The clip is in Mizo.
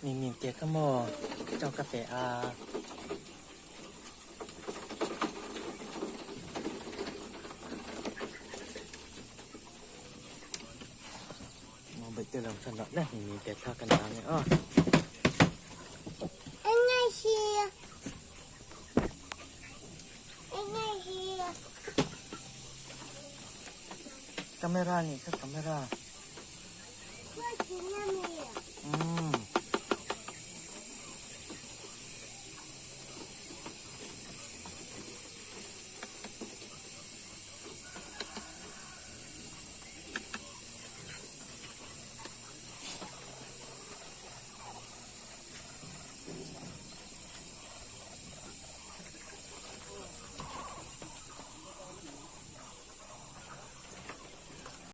Mimim te kha maw chaw ka pe a. Maw bawihte lo chuan loh la Mimim te thla kan la ange aw. Enge hi? Enge hi? Camera nih kha camera.